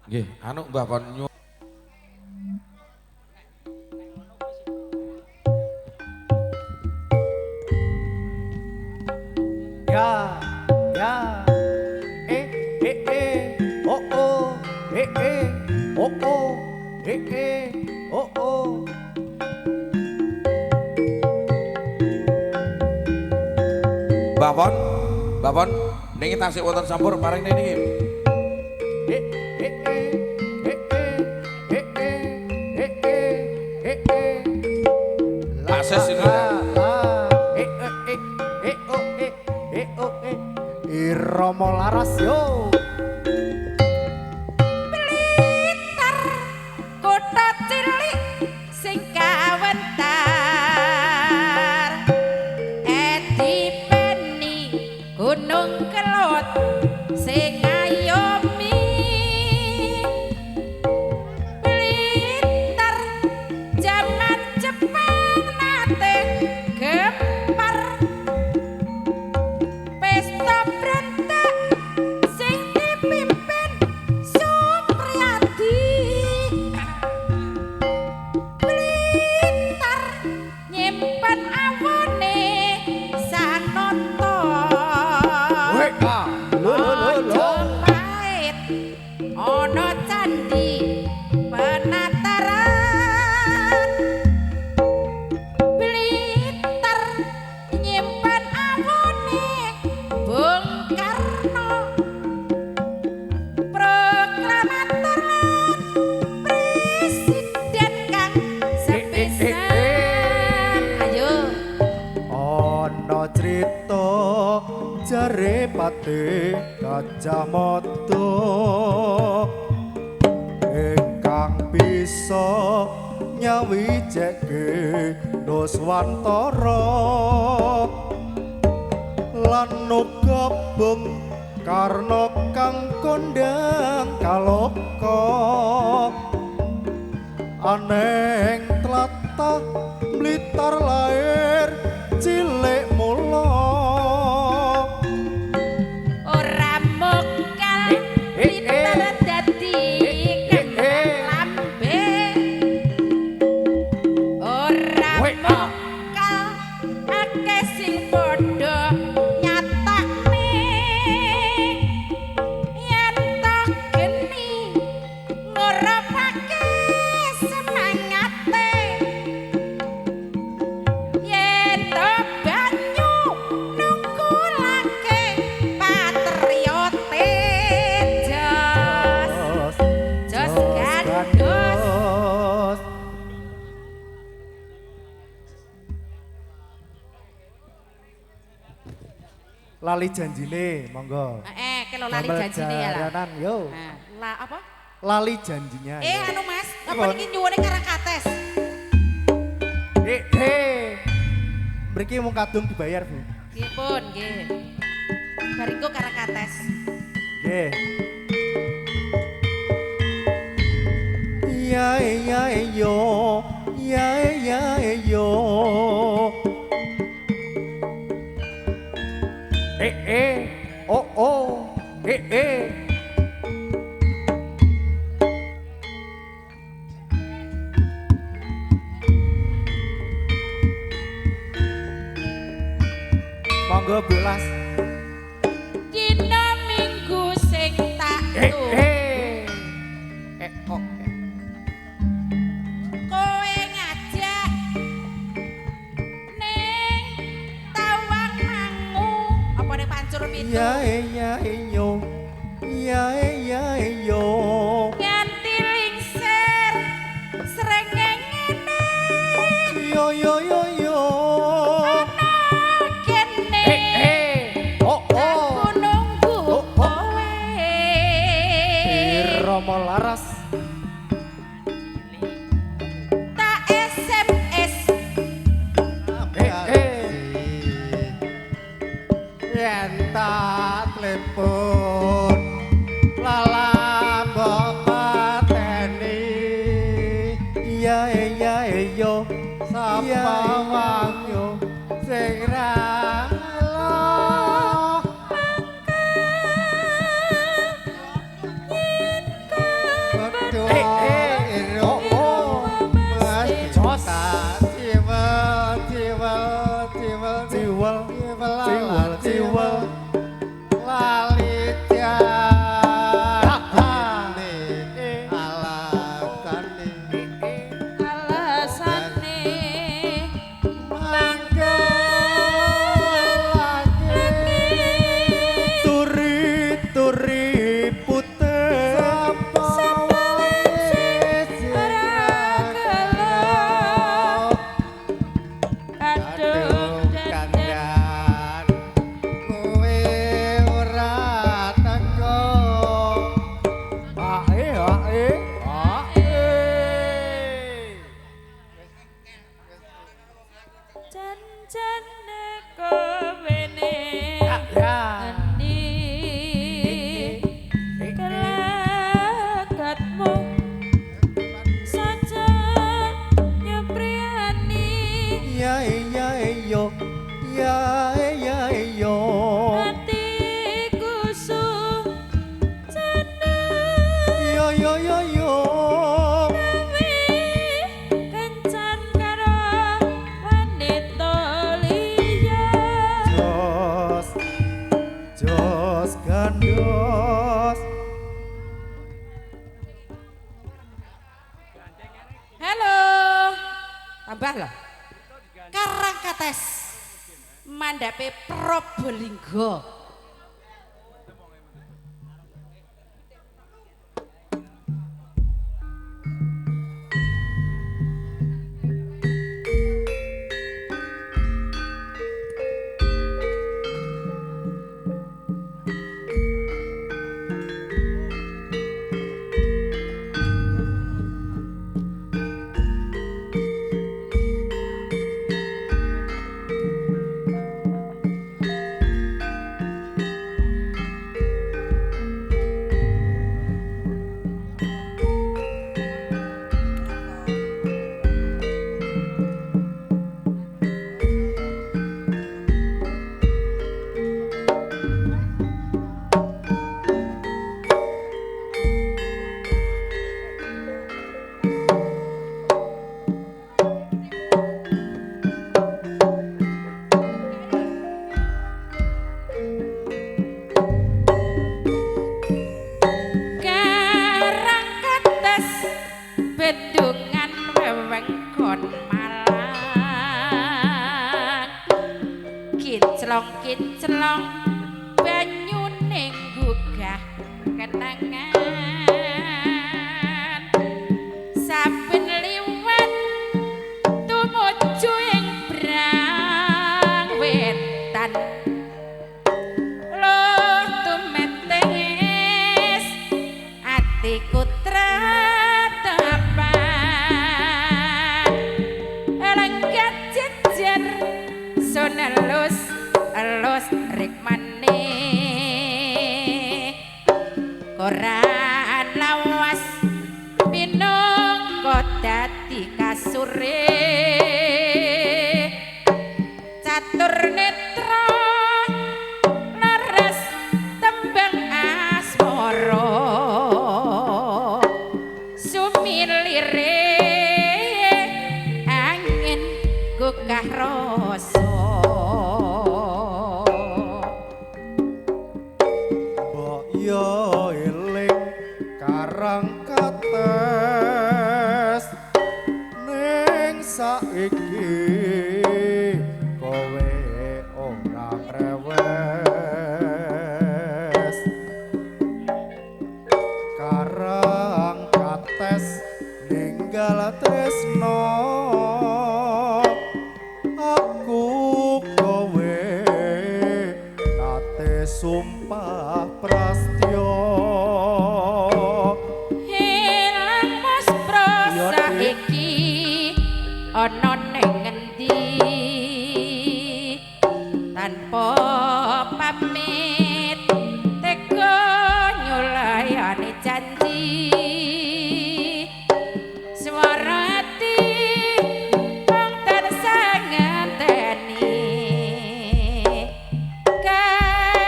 Nggih, anu Mbah Pon nyu. Ya, ya. Eh, eh, eh. Oh, oh. Eh, eh. Oh, oh. Eh, eh. Oh, oh. Mbah Pon, Mbah Pon, niki tasik wonten sampur paring niki. Eh, eh, eh. Eh, eh. Eh, eh. Eh, eh. Eh, eh. La, Akses ini. la, la. Eh, eh, eh. Eh, oh, eh. Eh, oh, eh. Irama laras yo. Blitar kutha cilik sing kawentar Edi Peni Gunung Kelot sing ngayomi Blitar jaman Jepang nate gempar pesta berontak sing dipimpin Supriyadi Blitar nyimpen awone Sanoto WA. Lo lo lo lo. Majapahit ana candi penataran Blitar nyimpen awone Bung Karno proklamator lan presiden kang sepisan ayo Ana crita jare pate Gajah Mada ingkang bisa nyawijeke Nuswantara lan uga Bung Karno kang kondang kaloka aneng tlatah Blitar lair cilik mula ora mokal Eh, eh, Blitar eh. dadi Eh, eh, eh. lambe ora WA. mokal akeh sing padha nyatakne yen to geni ngurupake semangate yen to banyu nungkulake patriote jos jos gandos. Gandos. Lali janjine, monggo. Kalau lali Damel janjine ya lah. jaranan, yo. Nah, lah apa? Lali janjinya. Eh yo. anu Mas, apa Pripun? niki nyuwune Karangkates? Eh, eh. Mriki mung kadung dibayar, Bu. Nggih pun, nggih. Bariku Karangkates. Nggih. Ya ya yo, ya ya yo. Eh eh, oh oh, eh eh. Monggo Bu Las. Dina Minggu sing tak Eh tunggu. eh. Eh oh. eh. Kowe ngajak ning Tawang Mangu, apa ning Pancur Pitu? Ya ya yo. Ya ya yo. Nganti lingsir srengenge ngene. Yo yo yo yo. Ana kene. Eh eh. Oh oh. Aku nunggu Oh, oh. kowe. Irama laras. Tak SMS Eh eh. Yen tak telepon lala mbok pateni Ya ya yo. sapa Ya, wong yo. sing ra elo yen kowe Gandos gandos. Halo. Tambah lah. Karangkates mandhape Probolinggo. Bendungan wewengkon Malang, kinclong-kinclong banyune nggugah kenangan. Saben liwat tumuju ing Brang Wetan, luh tumetes atiku elus elus rikmane koran lawas pinangka dadi kasure catur netra leres tembang asmara sumilire angin gugah rasa. Yo eling Karangkates ning saiki kowe ora mrewes. Karangkates ninggal tresno aku kowe nate sumpah prastyo. Hilang mas prosa iki ana ning ngendi tanpa pamit tega nyulayani janji swara ati wong tansah ngenteni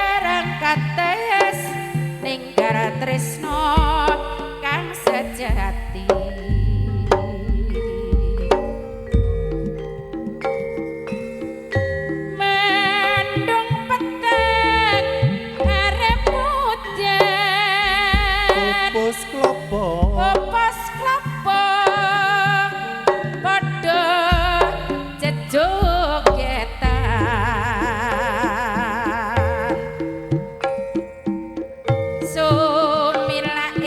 Karangkates ninggal tresno kang sejati. Mendung peteng arep udan pupus klopo pupus klopo padha jejogetan sumilake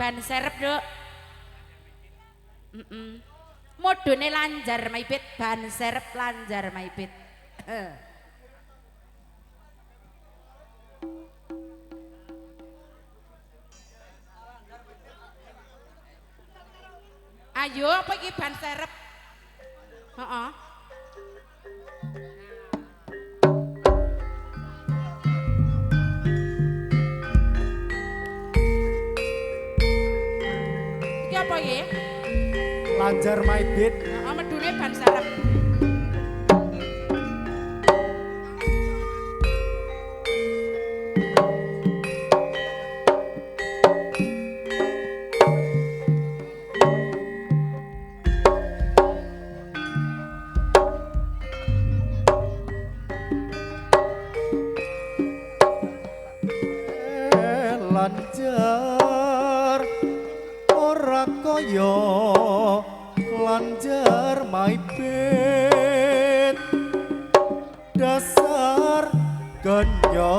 Ban serep, Nduk. Modone lanjar maibit, ban serep lanjar maibit. Ayo apa iki ban serep? Heeh. Iki apa iki? Lanjar maibit. Heeh, medune ban serep. Lanjar ora kaya lanjar maibit, dasar kenya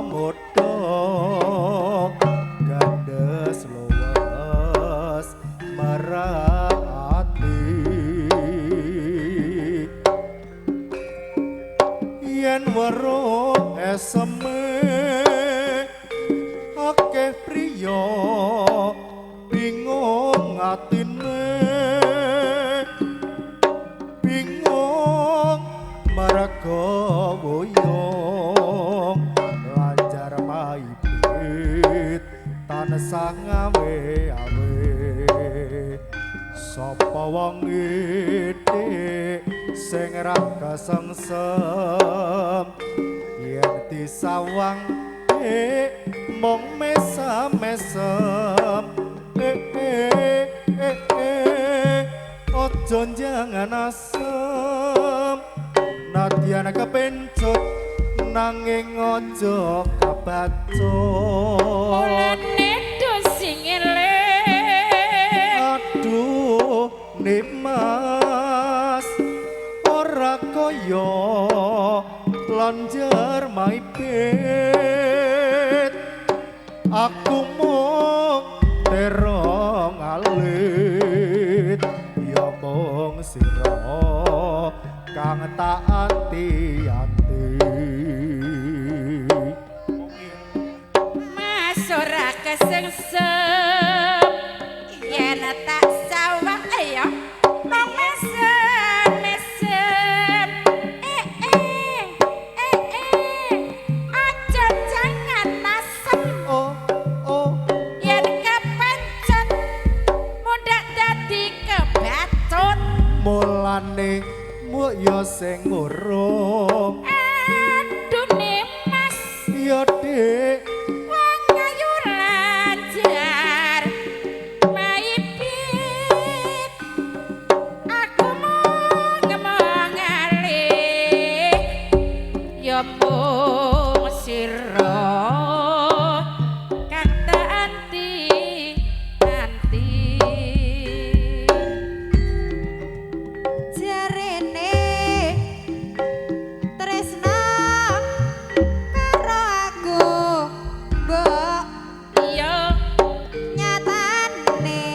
muda gandes luwes marati yen weruh eseme akeh priya bingung atine, bingung marga wuyung lanjar maibit tansah ngawe-awe. Sapa wong ithik sing ra kesengsem yen disawang mong mesam-mesem, ojo jangan asem nadyan kepencut nanging ojo kebacut. Mulane do sing eling, aduh nikmas ora kaya lanjar maibit, aku mung terong alit ya mung sira kang tak ati-ati. Mas ora kesengsem yen tak sawang ya mung mesem-mesem, aja jangan asem. Oh oh yen kepencet mundak dadi kebacut. Mulane mbok ya sing urung, aduh Mas ya Dik, wong ayu lanjar maibit, aku mung ngalih ya mung sira kang tak anti-anti. Jarene tresna karo aku mbok, Iya nyatane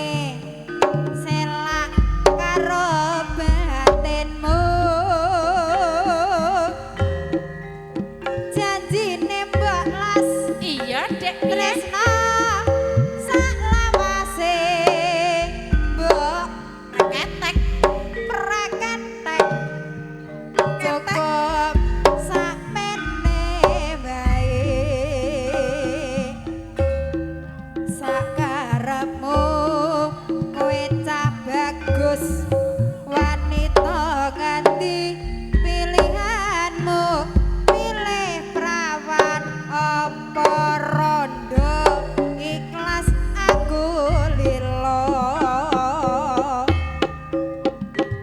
selak karo batinmu, janjine mbok las iya Dek, tresna saklawase mbok ketek prakentek cukup sakmene wae sakarepmu kowe cah bagus wanita nganti pilihanmu pilih prawan apa rondo ikhlas aku lilo.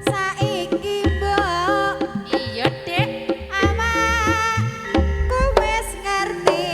Saiki mbok iya Dek, awakku wis ngerti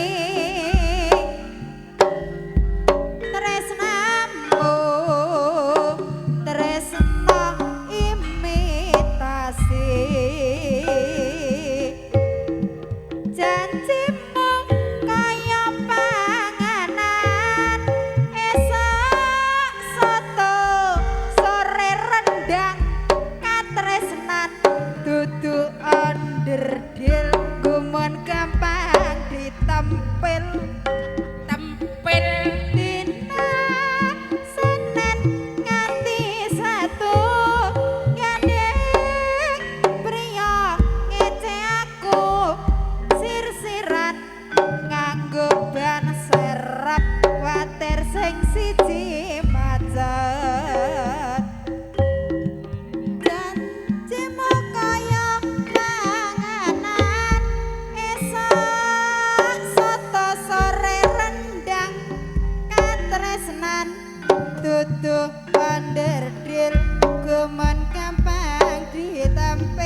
Dudu onderdil gumun gampang ditampil.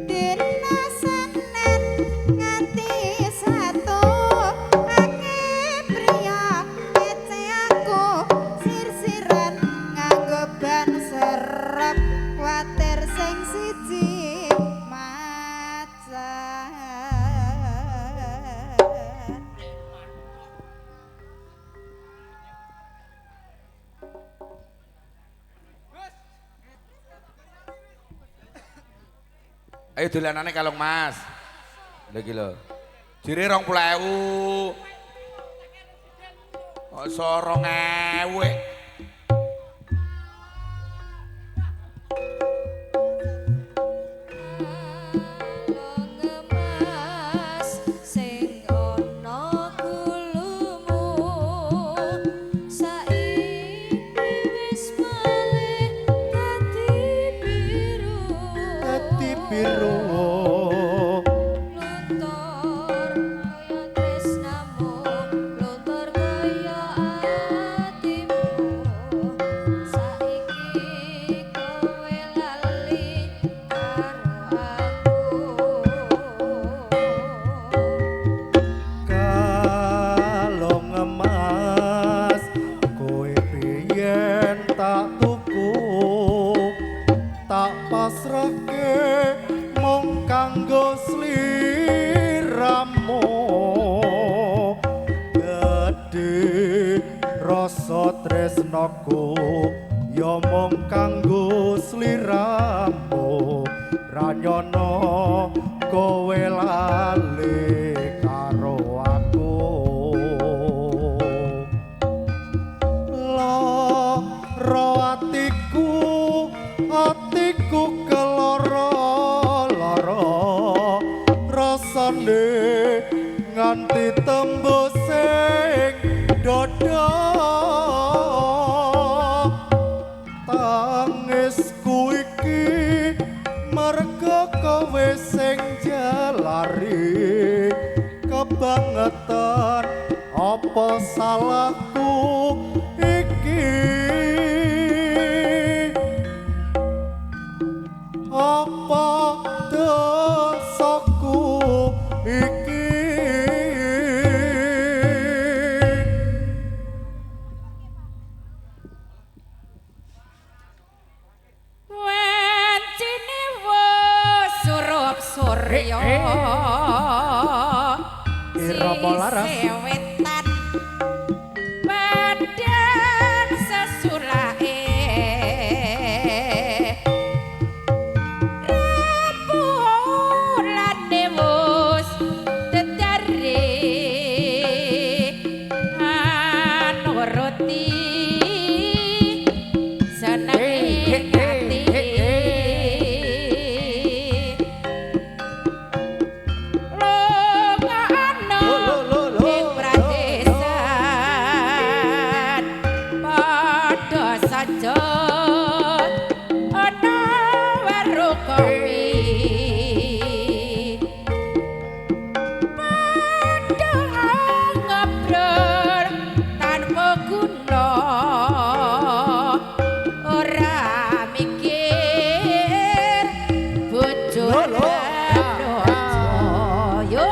Dina Senin nganti Sabtu akeh priya kece aku sir-siran nganggo ban serep kuwatir sing siji macan. Ayo dolanane kalung Mas. Lha iki lho. Jere 20.000. Kok iso 2.000 e? Kalung emas sing ana gulumu saiki wis malih dadi biru. Dadi biru. Luntur kaya tresnamu, luntur kaya atimu. Saiki kowe lali karo aku. Kalung emas kowe biyen tak tuku, tak pasrahke mung kanggo sliramu. Gedhe rasa tresnaku ya mung kanggo sliramu, ra nyono kowe lali karo aku. Lara atiku, atiku keloro lara rasane nganti tembus sing dada. Tangisku iki merga kowe sing jalari kebangetan, apa salahku iki? Apa dosaku iki? Wencine wis surup surya. Irama laras. Sisih wetan padhang sesulake. Rembulan wis dedare anuruti senenge ati. Lunga ana Lo, lo, lo, ing lo, pradesan padha saja ana warung kopi. Padha ngobrol tanpa guna, ora mikir bojo Lo, lo. lan yo.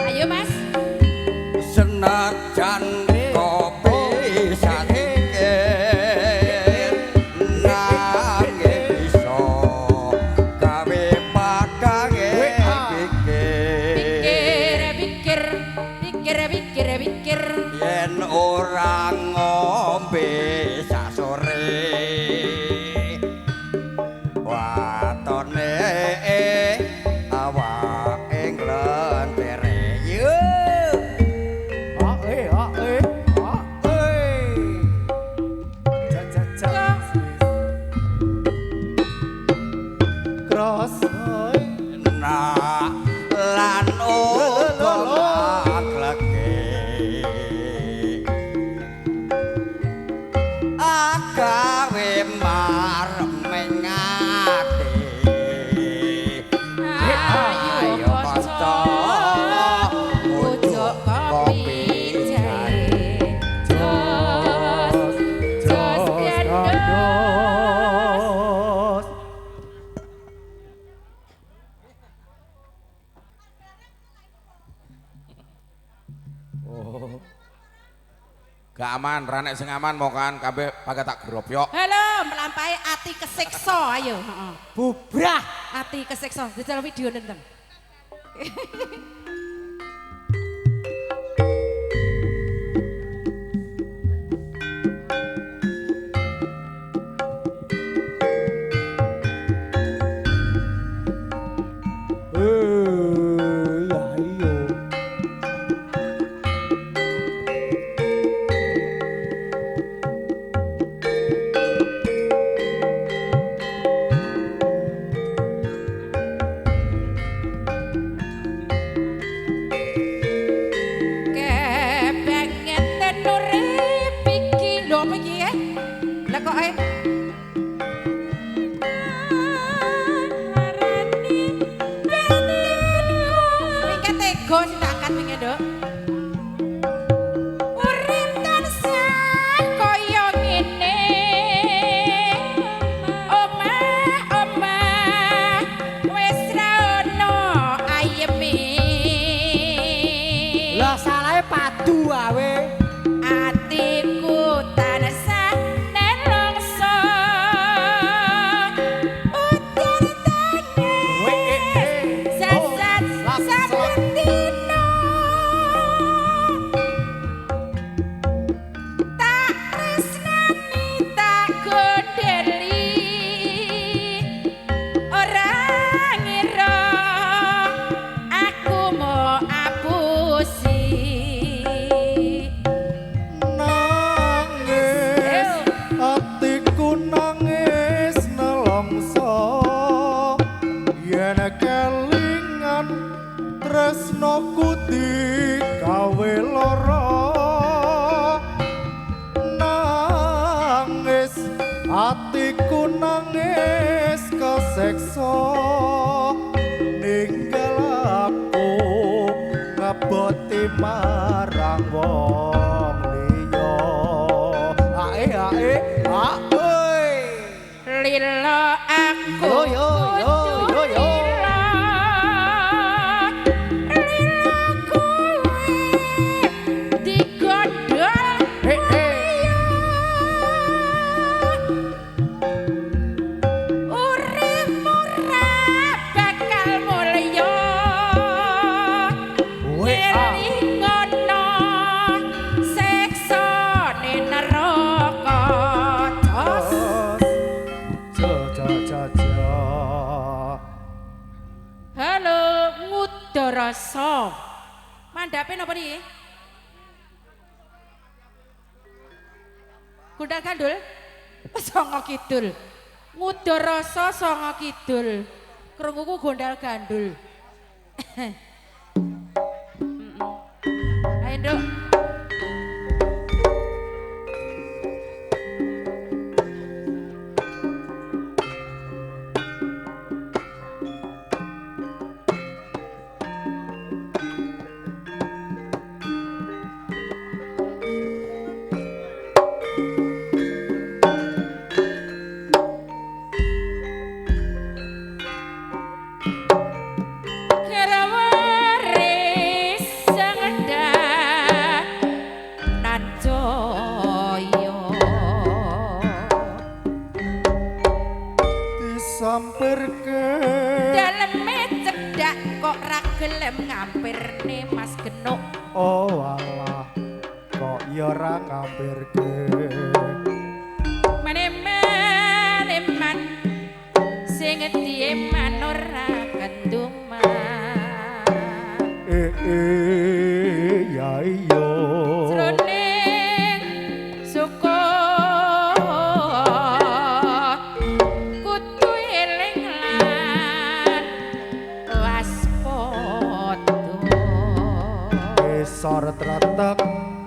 Ayo Mas. Senajan kopi satikir nanging bisa gawe padange pikir. Pikir pikir pikir pikir pikir. Yen ora ngombe sasore watone awake nglentere. Yo. A e a e a e. Ja ja ja. Krasa Nah lan uga magleke. Gak aman, ranek sing aman mokan kabeh pakai tak gropyok. Halo, melampaui ati kesiksa ayo, heeh. Bubrah. Ati kesiksa, jajal video nenteng. Ya iya. Kepengen urip iki lho apa iki eh? Lah kok eh larani batinku. Wingi tega sing tak angkat wingi, Nduk. Urip tansah kaya ngene. Omah-omah wis ra ono ayeme. Lah salahe padu awe. Atiku tansah nelongso. Udan tangis sasat saben dina. Tak tresnani tak gondeli. Ora ngira aku mau apusi. Nangis atiku nangis nelongso yen kelingan tresnoku digawe lara. Nangis atiku nangis keseksa ninggal aku ngeboti marang wong liya. Ae ae ae. Lilo aku Yo, yo, yo, kudu yo, yo. lilo. Lilo kuwi digondol He, he. liya. Urip ora bakal mulya. We, ah. Elingono siksane neraka. Jos. Ja ja ja ja. Halo, Ngudarasa. Mandhape napa niki? Gundal gandul? Songo Kidul. Ngudarasa Songo Kidul. Krunguku gondal gandul. Ayo, Nduk. Kerawaris sengedha nan jaya. Disampirke Daleme cedhak kok ra gelem ngampirne Mas Genuk. Oh alah kok ya ora ngampirke. Mene-mene sing dieman ora keduman. Eh eh ya iya. Jroning suka kudu eling lan waspada. Esor tretek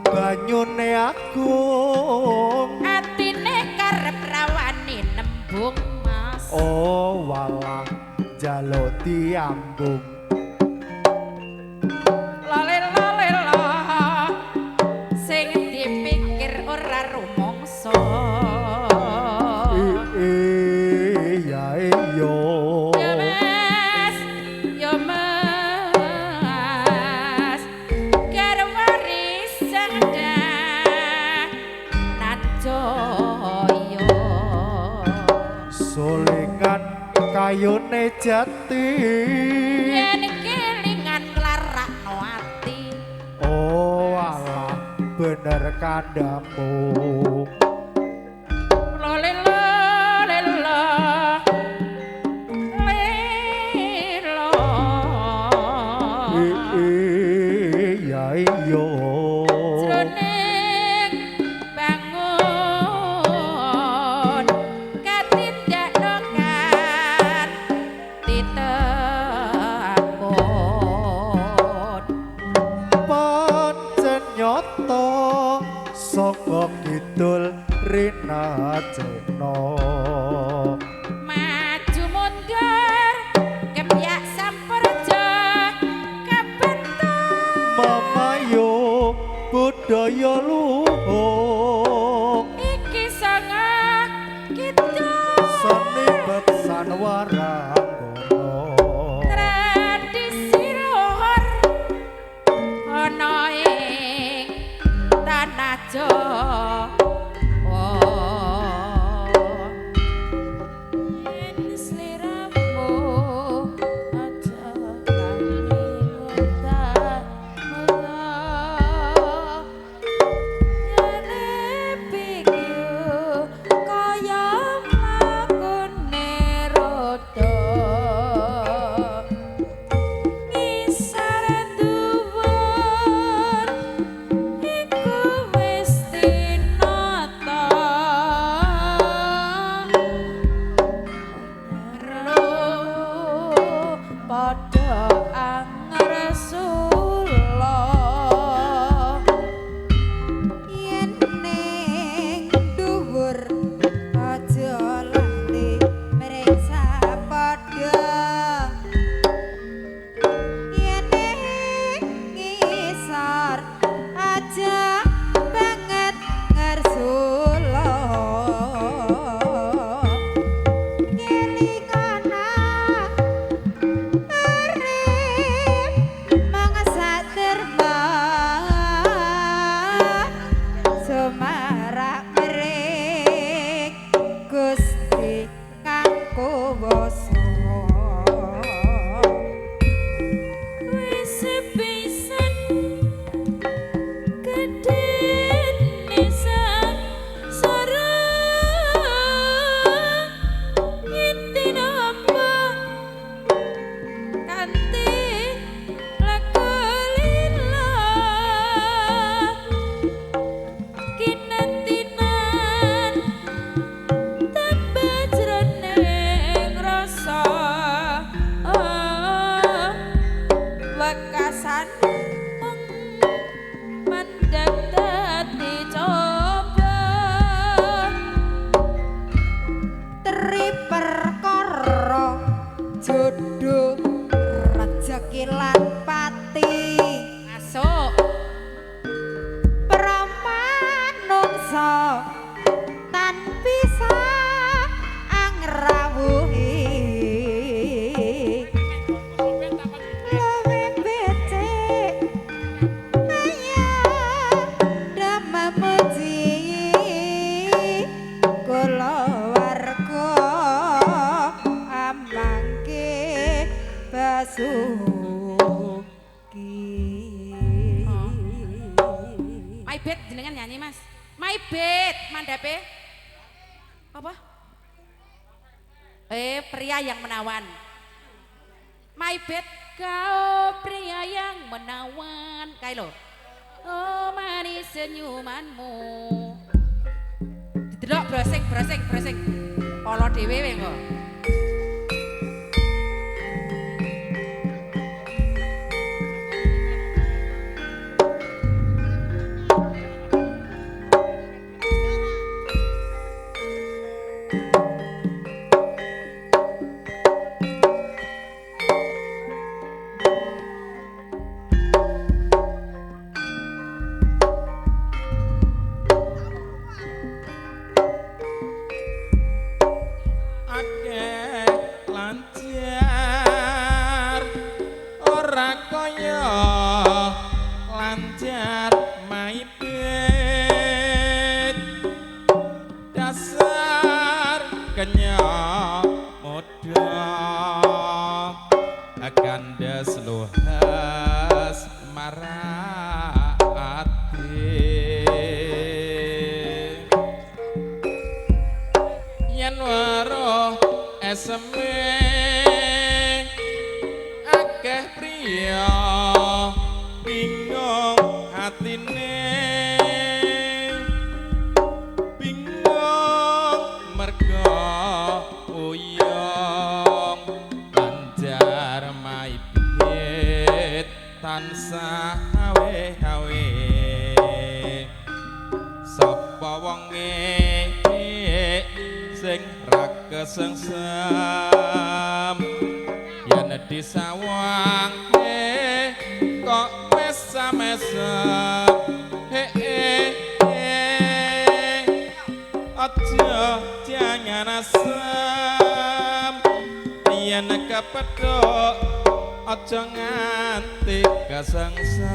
banyune agung. Atine karep rawani nembung Mas. Oh walah jaluk diambung. Lale lale la sing dipikir ora rumangsa. Eh eh ya iya. Ya Mas, ya Mas, garwa riseng dah. Kayune jati yen kelingan nglarakno ati. Oh alah bener kandhamu. Lelo lelo lelo. Iya iya. Jroning bangun katindakno kanthi tekun. Pancen nyata saka kidul rinacena. Maju mundur kepyak samperja kebentuk mamayo budaya luhur iki sanga kidul seni beksan waranggana. Tradisi luhur ana ing tanah Jawa. Yen sliramu aja lali muta-muta. Yen pikir kaya mlakune roda. Ngisar dhuwur iku wis tinata. Perlu padha angresula. Yen ning dhuwur aja lali mreksa padha. Yen ning ngisor aja banget ngersula. Ngelingana urip mangsa derma sumarak mring Gusti kang kuwasa. Wis pisan gedene sangsara intinapa kanthi laku lila kinantinan tambah jroning rasa wekasan mung mandek dadi coba. Tri perkara jodoh rejeki lan pati Masuk pramanungsa tan bisa angrawuhi. Luwih becik kaya damamuji kulawarga amangke basuki. My bed jenengan nyanyi Mas. My bed mandhape apa? Pria yang menawan. My bed kau pria yang menawan. Kae lho. Oh manis senyumanmu. Didelok brosing brosing brosing. Polo dhewe we engko. Akeh lancar ora kaya lancar maibet dasar kenya muda. Mesem-meseme akeh priya bingung hatine, bingung mergo uyong banjar maibit tansah awe-awe. Sapa wonge sing ra kesengsem yen disawang kok mesam-mesem. Aja jangan asem yen kepethuk aja nganti kesengsem.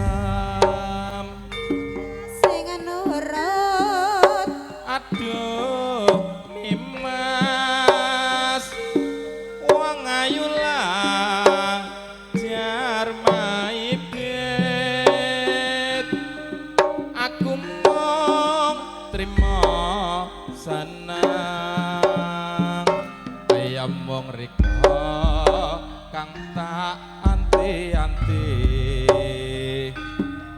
Sing nurut aduh Nimas wong ayu lah jar maibit, aku mung trimo seneng kaya mung rika kang tak anti-anti.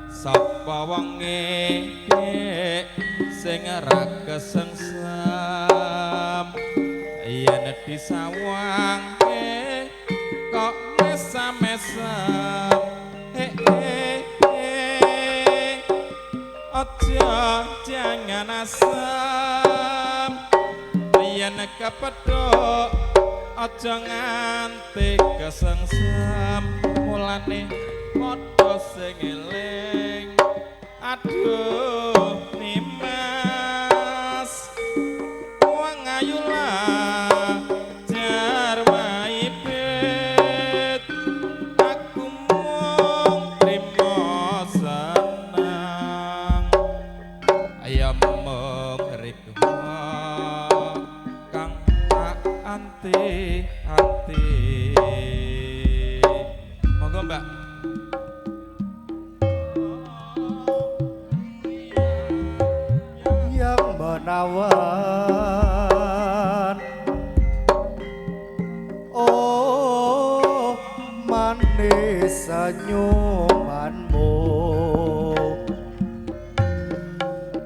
Sapa wonge sing ra kesengsem yen disawang kok mesam-mesem. Aja jangan asem yen kepethuk aja nganti kesengsem. Mulane padha sing eling aduh Nimas wong ayu lah jar maibit, aku mung trimo seneng ya mung rikma kang tak anti-anti. Monggo Mbak. Yang menawan, oh manis senyumanmu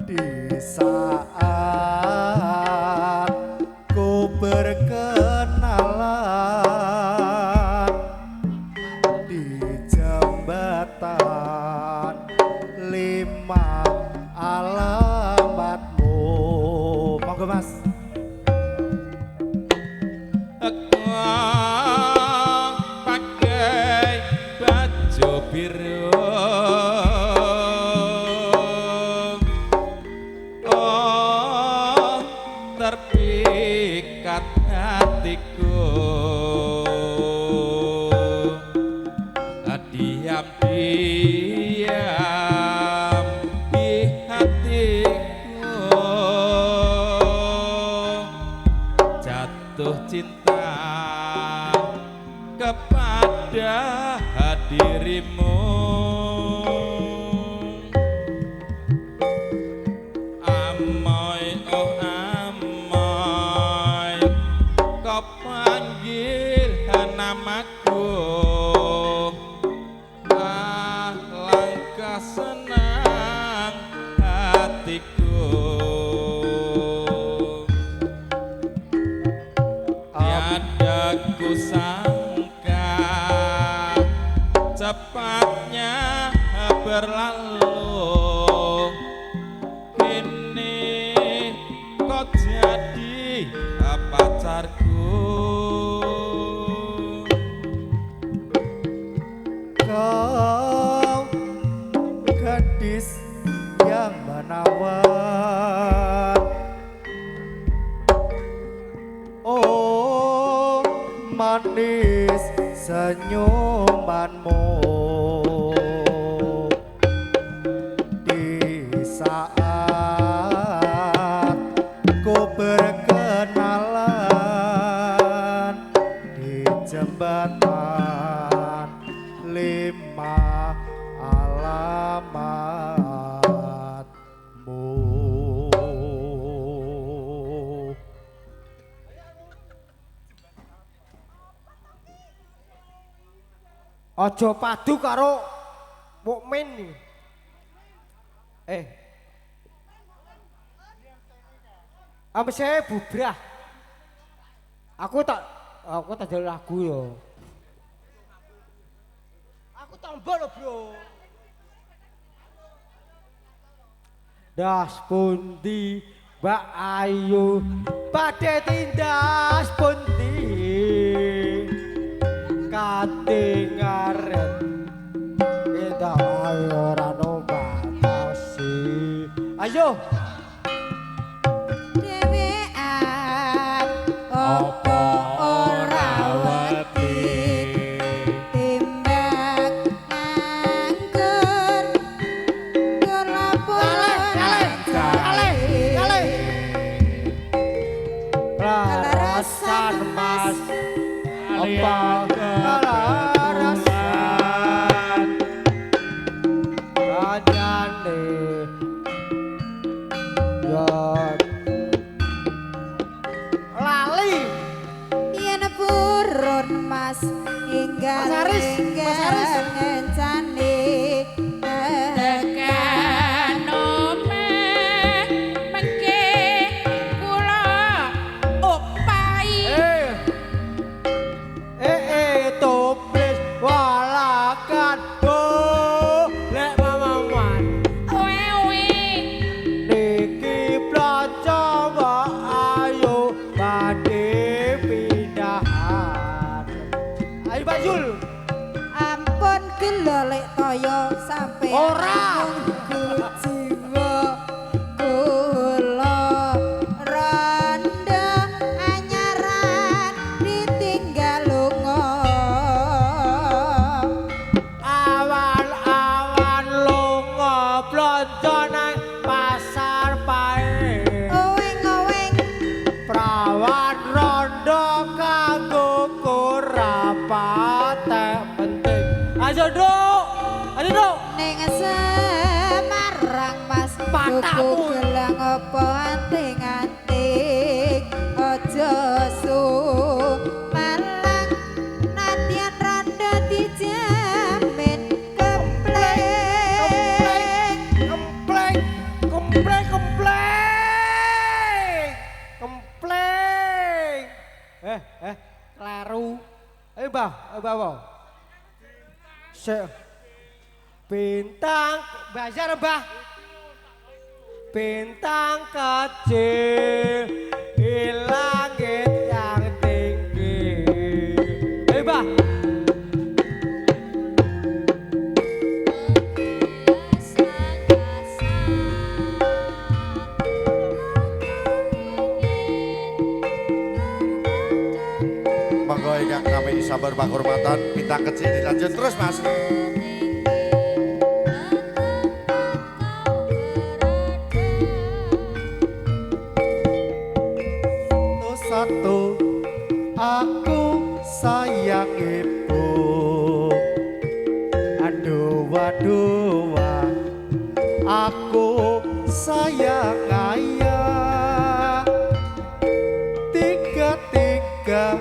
di saat ku berkenalan di jembatan 5 alamatmu. Monggo Mas. Aku pakai baju biru, oh terpikat hatiku, diam-diam di hatiku jatuh cinta kepada dirimu. Amoy oh amoy kau panggil namaku, alangkah senang hatiku. Tiada ku sangka cepatnya berlalu, kini kau jadi pacarku. Kau gadis yang menawan, oh manis senyumanmu di saat ku berkenalan di jembatan 5 alamatmu. Aja padu karo mukmin. Amse bubrah. Aku tak njaluk lagu yo. Aku tombol lho, Bro. Das pundi Mbak Ayu badhe tindas pundi katingaren kita ora numbatasi. Ayo dhewean apa ora wedi timbang nganggur larasan mas apa larasan kancane ya lali yen purun mas enggal enggal ngencane tekan omah mengke kula opahi toples walakan lek mamaman wewe niki blonjo mbok ayo badhe pindahan. Ayo Pak Jul. Ampun gelolek toyo sampe ora jiwa kula rondo anyaran ditinggal lunga awan-awan lunga blonjo nang pasar pae oweng-oweng prawan rondo kanggo kurapatek penting. Ayo Nduk, ayo Nduk. Ning Semarang mas tuku gelang apa anting-anting aja sumalang nadyan randa dijamin kempleng kempleng kempleng kempleng kempleng. Kleru. Ayo Mbah, ayo Mbah. Bintang bazar Mbah. Bintang kecil di langit yang tinggi. Ayo Mbah. Monggo ingkang kami sabar pakurmatan bintang kecil dilanjut terus Mas. Satu aku sayang ibu, aduh waduh aku sayang ayah, tiga tiga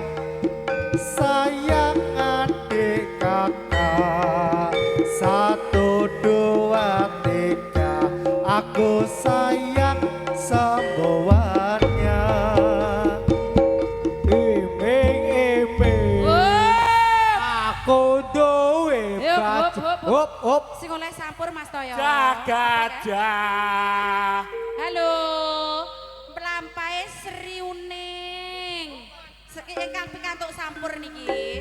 sayang adik kakak, 1 2 3 aku sayang semuanya. Iming-iming aku duwe baju. Hop hop sing oleh sampur Mas Toyo. Jagajah. Halo. Mlampahe Sri Uning. Ingkang pikantuk sampur niki.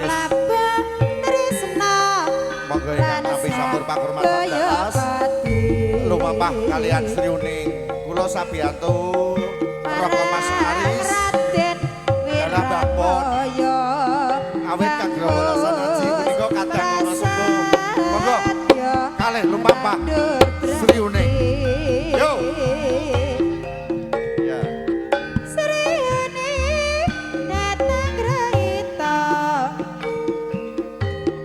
Labah tresna. Monggo ingkang nampi sampur pakurmatan dalas. Lumampah kalian Sri Uning. Kula sabiyantu Raka Mas Aris. Dalah Mbah Pon. Awit kagrahalasan aji punika kadang ana sepuh. Monggo kalih lumampah Sri Uning. Yo. Ya. Sri Uning datang grahita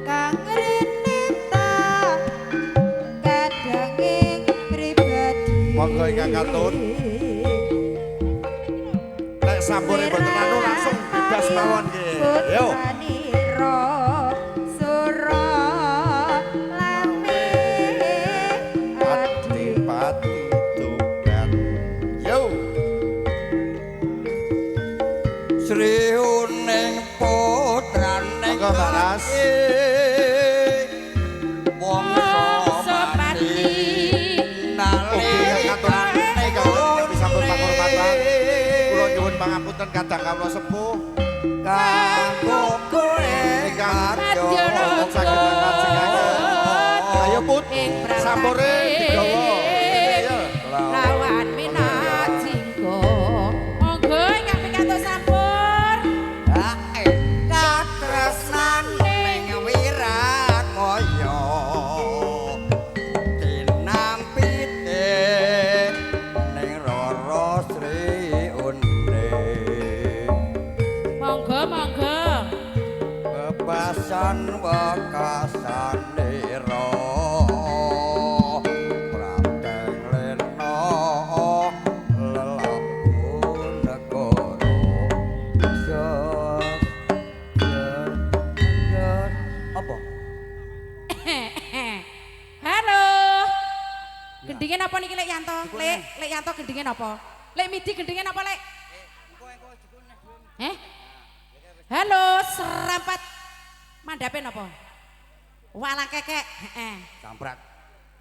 kang rinita kadanging pribadi. Monggo ingkang katun. Nek sampure mboten anu langsung bebas. Gas mawon nggih. Yo. Putranira sura lame Adipati Tuban. Yo. Sri Uning putrane Monggo, Mbak Ras. Wangsa Pati. Ugi katuran ingkang sampun pakurmatan. Kula nyuwun pangapunten kadang kawula sepuh kanggo kowe ingkang Madya saged nglajengaken. Ayo Put, sampure digawa. Ayo. Lawan minajinggo. Monggo ingkang pikantuk sampur. Katresnan ning Wirakaya tinampite ning Rara Sri Uning. Monggo monggo. Bebasan wekasanira Prateng lena lelabu negara. Jos, jos, jos. Apa? Halo. Gendinge napa niki Lek Yanto? Lek, Lek Yanto gendinge napa? Lek Midi gendinge napa Lek? Eh? Halo, serampat. Mandhape napa? Walang kekek, heeh. Samprak.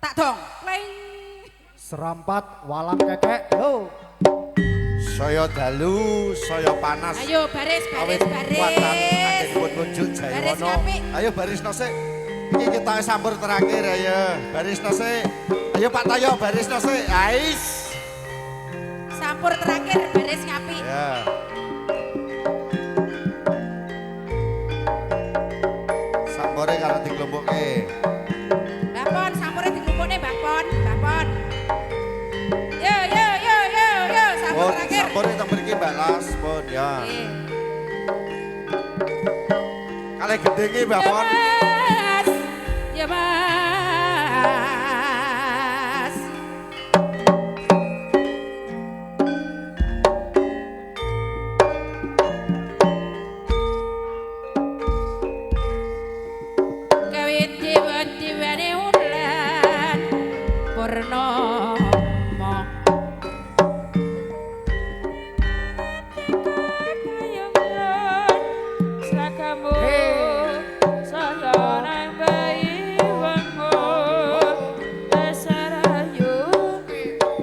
Tak dong. Kleng. Serampat walang kekek. Yo. Saya dalu, saya panas. Ayo baris baris Awit kuatan baris. anggenipun ngunjuk Baris Jayawana. ngapik. Ayo barisno sik. Iki kita sampur terakhir ayo. Barisno sik. Ayo Pak Tayo barisno sik. Ais. Sampur terakhir baris ngapik. Ya. Sampure karo diklompokke. Mbak Pon, sampure dikumpulne Mbak Pon, Mbak Pon. Yo yo yo yo yo, sampur Pun terakhir. sampure teng mriki Mbak Las, pun ya. Nggih. Kalih gendinge Mbak Ya Pon. Mas, ya Mas. Kawit dewa-dewane wulan purnama. Slagamu saya nambahi wangun Sarayu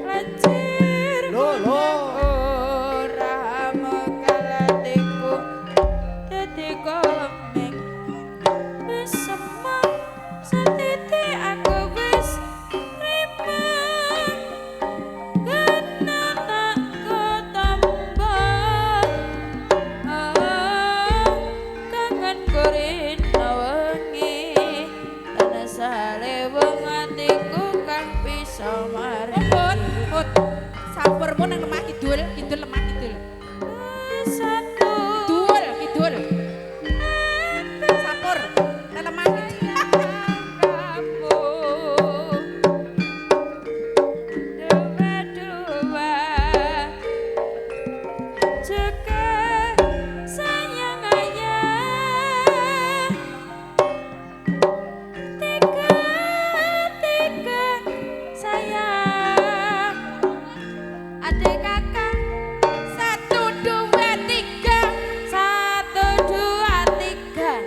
lancir Lho, lho. Ora mekalatiku dadi komeng wis semang setitik aku wis rimang kena tak ketombo kangen kurina wengi tansah lewung atiku kang bisa mari. Put, put. Sampurmu nang lemah kidul, kidul lemah kidul. Satu Kidul, kidul. Sampur nang lemah kidul. Kamu dua dua jeka sayang ayah tiga tiga sayang adik kakak. 1 2 3. 1 2 3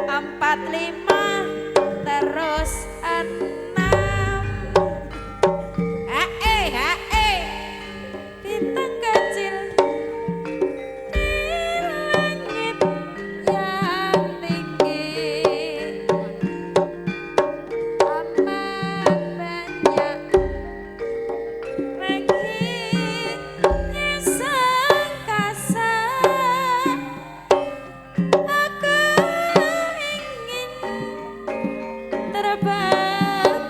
4 5 terus 6. Ha e ha e. Bintang kecil di langit yang tinggi amat banyak menghias angkasa. Aku ingin terbang.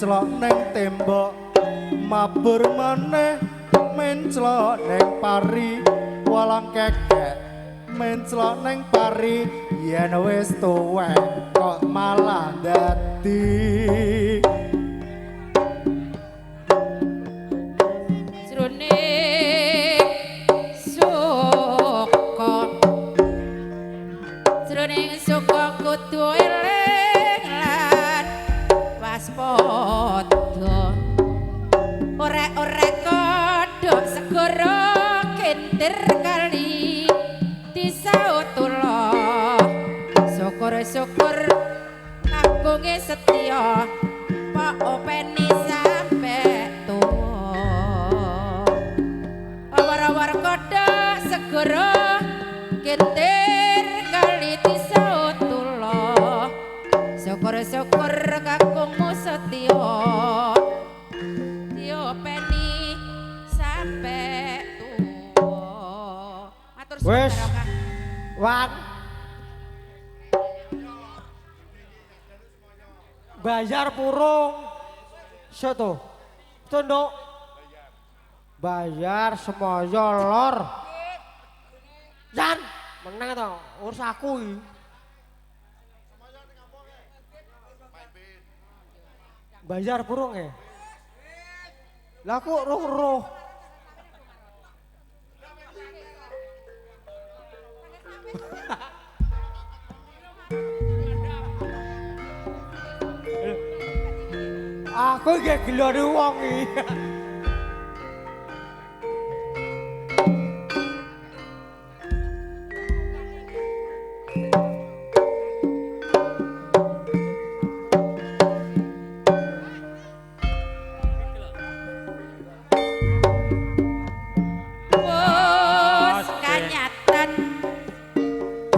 menclok neng tembok, mabur maneh menclok neng pari, walang kekek menclok neng pari, yen wis tuwek kok malah dadi jroning suka. Jroning suka kudu eling lan waspada. Orek-orek kodhok segara kentir kali disaut tula. Syukur-syukur kagunge setya pak openi sampe tuwa. Awar-awar kodhok segara kentir kali disaut tula. Syukur-syukur kakungmu setya diopeni sampe tuwa. Matur suwun Wis. barokah. Wan. Bayar purung. Sik to. Tunduk. Bayar semoyo lor. Jan, meneng to, urus aku iki. Bayar purung e. Lah kok roh-roh. Aku iki gelane wong iki. Wes kanyatan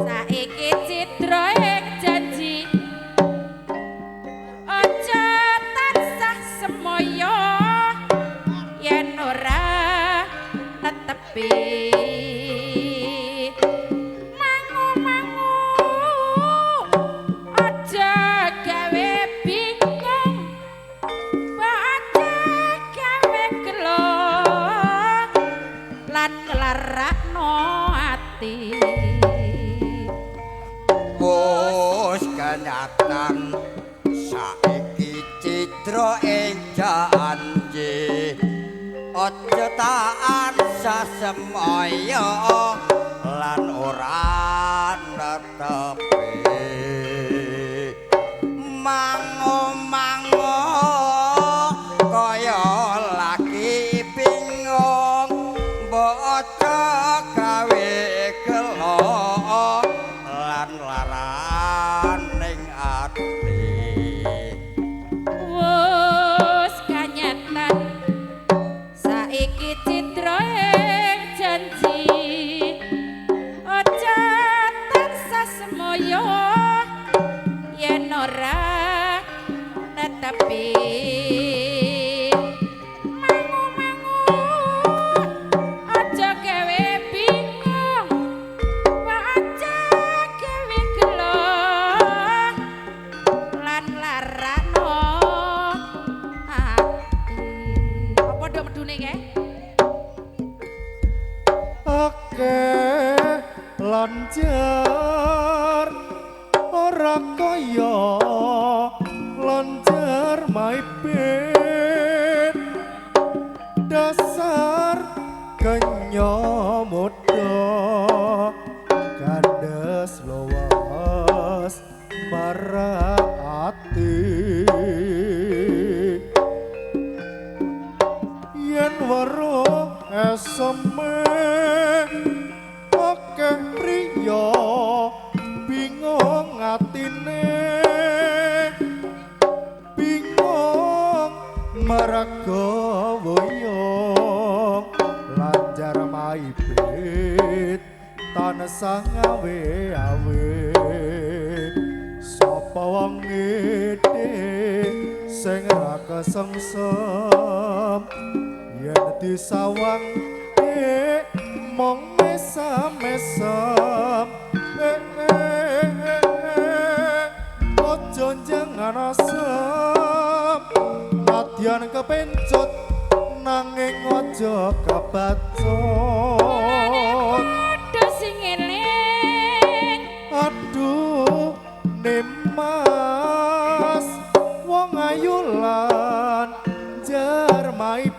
saiki cidra ing janji aja tansah semoyo yen ora netepi. Mangu-mangu aja gawe bingung, aja gawe gelo lan nglarakno ati. Wis kanyatan saiki cidra ing janji aja tansah semaya lan ora netepi. Mangu-mangu kaya lagi bingung, mbok aja gawe gelo lan laraning ati. Wes kanyatan saiki cidra ing janji aja tansah semoyo yen ora netepi. Mangu-mangu aja gawe bingung, aja gawe gelo lan larano ati. Apa nduk medune kae? Akeh lancar ora kaya lancar maipit, dasar kenya muda kandes lawas marah ati. Yen weruh eseme akeh priya bingung atine, bingung merga wuyung lancar maibit tansah ngawe-awe. Sapa wong ngene sing ra kesengsem yen disawang mong mesam-mesem. Ojo jangan asem Nadyan kepencut nanging aja kebacut. Padha sing eling. Aduh Nimas wong ayu lan jermaipet,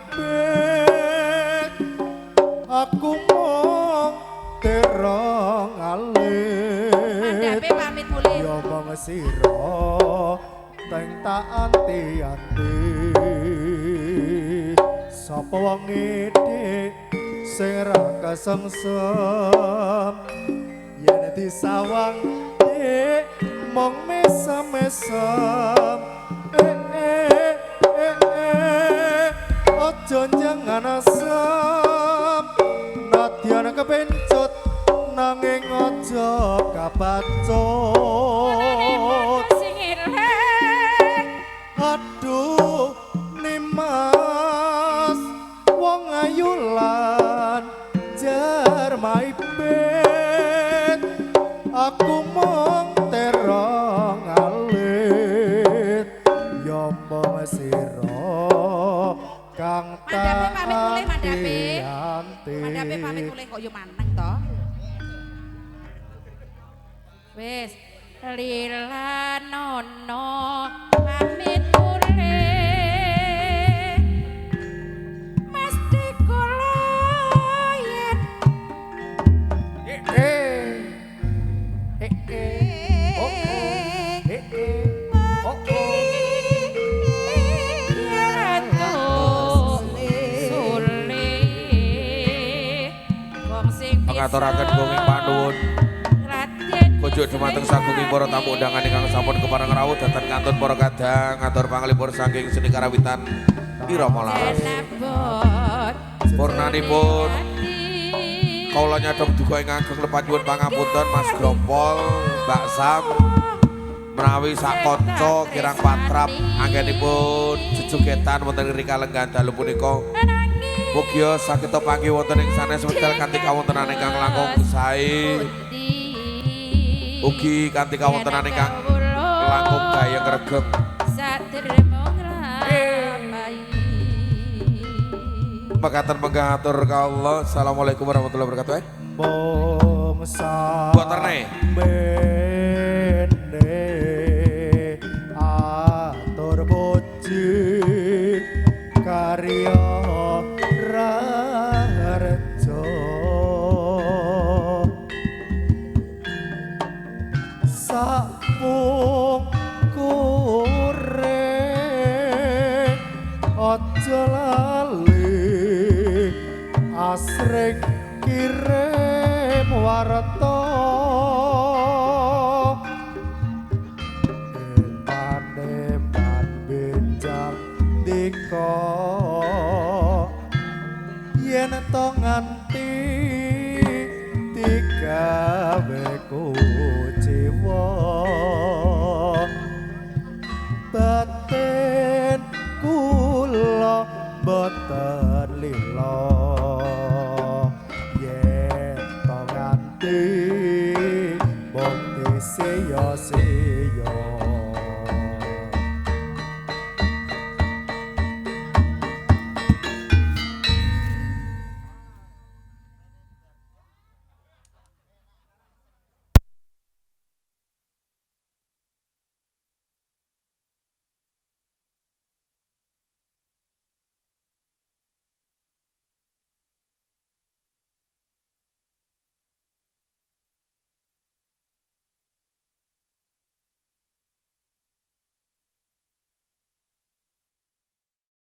aku mung terong alit. Mandhape pamit mulih. Ya mung sira teng tak anti-anti. Sapa wong dik sing ra kesengsem, yen disawang dik mung mesem-mesem. Eh eh eh eh aja jangan asem, nadyan kepencut nanging aja kabacut. Sing eling. Aduh Nimas wong ayu lan jermaipet, aku mung terong alit. Ya mung sira kang Mandhape pamit mulih, mandhape. anti-anti. Mandhape pamit mulih kok yo maneng to. Wis lila nono pamit mulih. Mesti kula yen Eh eh eh eh oh oh eh eh oh oh. Ngaturaken gunging panuwun kunjuk dumateng sagunging para tamu undangan ingkang sampun kepareng rawuh dhateng kantun para kadang ngatur panglipur saking seni karawitan Irama Laras. Purnanipun kawula nyadong duka ing ageng lepat nyuwun pangapunten Mas Grompol, Mbak Sam menawi sak kanca kirang patrap anggenipun jejogetan wonten ing kalenggan dalu punika. Mugia saged panggih wonten ing sanes wekdal kanthi kawontenan ingkang langkung sae. Ugi kanthi kawontenan ingkang langkung gayeng regeng. Mekaten menggah atur kawula. Assalamualaikum warahmatullahi wabarakatuh. Mung Buaterne. Mene atur puji karya raharjo sapung kure aja lali asring kirim warta eman-eman benjang dika yen to nganti digawe kuciwa batin kula boten lila yen to nganti